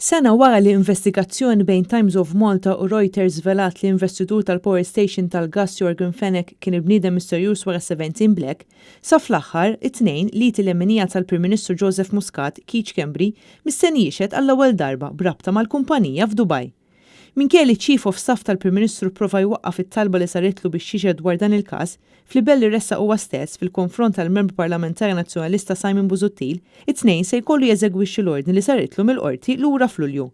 Sena wara li investigazzjoni bejn Times of Malta u Reuters żvelat li investitur tal-Power Station tal-gass Yorgen Fenech kien il-bniedem misterjuż wara 17 Black, sa fl-aħħar, it-Tnejn, l-id il-leminija tal-Prim Ministru Joseph Muscat, Keith Schembri, mistenni jixhed għall-ewwel darba b'rabta mal-kumpanija f'Dubaj. Minkejja li ċ-Chief of Staff tal-Prim Ministru pprova jwaqqaf it-talba li saritlu biex jixhed dwar dan il-każ, f'libell li ressaq huwa stess fil-konfront tal-Membru Parlamentari Nazzjonalista Simon Busuttil, it-Tnejn se jkollu jeżegwixxi l-ordni li saritlu mill-Qorti lura f'Lulju.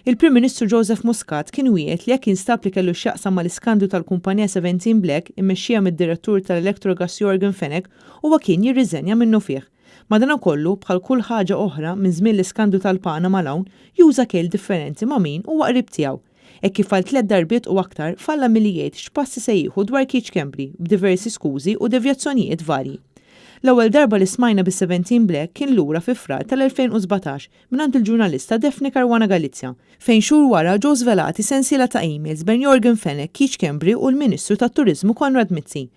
Il-Prim Ministru Joseph Muscat kien wiegħed li jekk jinstab li kellu x'jaqsam mal-iskandlu tal-kumpanija 17 Black immexxija mid-Direttur tal-Electrogas Yorgen Fenech huwa kien jirriżenja minnufih. Madanakollu, bħal kull ħaġa oħra minn żmien l-iskandlu tal-Panama 'l hawn, juża kejl differenti ma' min huwa qrib tiegħu. Hekk kif għal tlett darbiet u aktar falla milli jgħid x'passi se jieħu dwar Keith Schembri b'diversi skużi u devjazzjonijiet varji. L-ewwel darba li smajna bis-Seventeen Black kien lura fi Frar tal-2017 mingħand il-ġurnalista Daphne Caruana Galizia, fejn xhur wara ġew żvelati sensiela ta' emails bejn Yorgen Fenech, Keith Schembri u l-Ministru tat-Turiżmu Konrad Mizzi.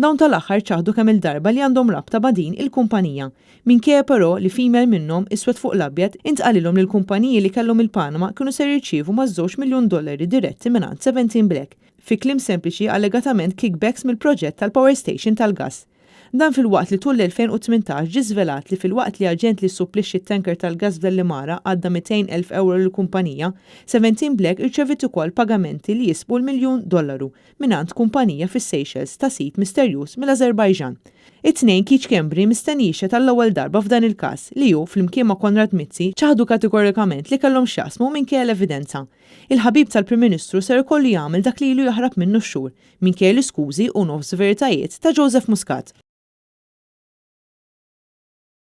Dawn tal-aħħar ċaħdu kemm-il darba li għandhom rabta ma' din il-kumpanija, minkejja però li f'email minnhom, iswed fuq l-abjad, intqalilhom li l-kumpaniji li kellhom il-Panama kienu ser jirċievu maż-żewġ miljun dollari diretti mingħand Seventeen Black, fi kliem sempliċi allegatament kickbacks mill-proġett tal-power station tal-gass. Dan filwaqt li tul l-2018 ġie żvelat li filwaqt li aġent li ssupplixxi t-tanker tal-gass f'Dellimara għadda 200,000 ewro lill-kumpanija, Seventeen Black irċeviet ukoll pagamenti li jisbqu l-miljun dollaru mingħand kumpanija fis-Seychelles ta' sid misterjuż mill-Ażerbajġan. It-Tnejn Keith Schembri mistenni jixhed għall-ewwel darba f'dan il-każ li hu, flimkien ma' Konrad Mizzi, ċaħdu kategorikament li kellhom x'jaqsmu minkejja l-evidenza. Il-ħabib tal-Prim Ministru ser ikollu jagħmel dak li ilu jaħrab minnu x-xhur, minkejja l-iskużi u nofs veritajiet ta' Joseph Muscat.